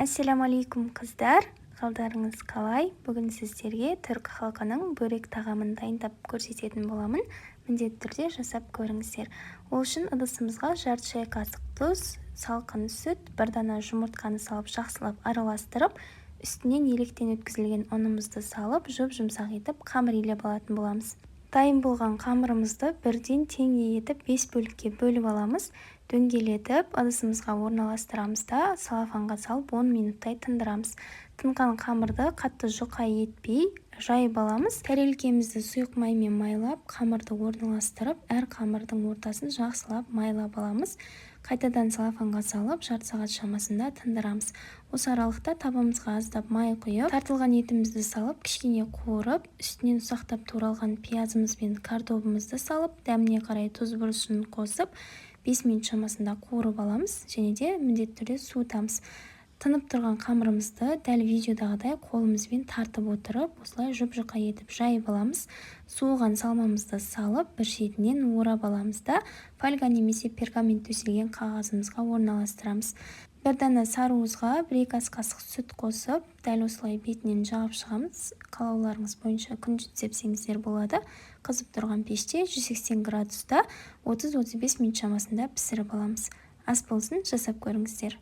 Ассалямалейкум, қыздар! Қалдарыңыз қалай? Бүгін сіздерге түрік халқының бөрек тағамын дайындап көрсететін боламын. Міндетті түрде жасап көріңіздер. Ол үшін ыдысымызға жарты шай қасық тұз, салқын сүт, бір дана жұмыртқаны салып, жақсылап араластырып, үстінен електен өткізілген ұнымызды салып, жұп-жұмсақ етіп қамыр илеп алатын боламыз. Дайын болған қамырымызды бірден теңдей етіп бес бөлікке бөліп аламыз. Дөңгелетіп ыдысымызға орналастырамыз да, целлофанға салып 10 минуттай тындырамыз. Тынған қамырды қатты жұқа етпей жайып аламыз. Тәрелкемізді сұйық маймен майлап, қамырды орналастырып, әр қамырдың ортасын жақсылап майлап аламыз. Қайтадан целлофанға салып, жарты сағат шамасында тындырамыз. Осы аралықта табамызға аздап май құйып, тартылған етімізді салып, кішкене қуырып, үстінен ұсақтап туралған пиязымыз бен картобымызды салып, дәміне қарай тұз, бұрышын қосып, 5 минут шамасында қуырып аламыз және де міндетті түрде суытамыз. Тынып тұрған қамырымызды дәл видеодағыдай қолымызбен тартып отырып, осылай жұп-жұқа етіп жайып аламыз. Суыған салмамызды салып, бір шетінен орап аламыз да, фольга немесе пергамент төселген қағазымызға орналастырамыз. Бір дана сарыуызға 1-2 ас қасық сүт қосып, дәл осылай бетінен жағып шығамыз. Қалауларыңыз бойынша күнжіт сепсеңіздер болады. Қызып тұрған пеште 180 градуста 30-35 минут шамасында пісіріп аламыз. Ас болсын, жасап көріңіздер!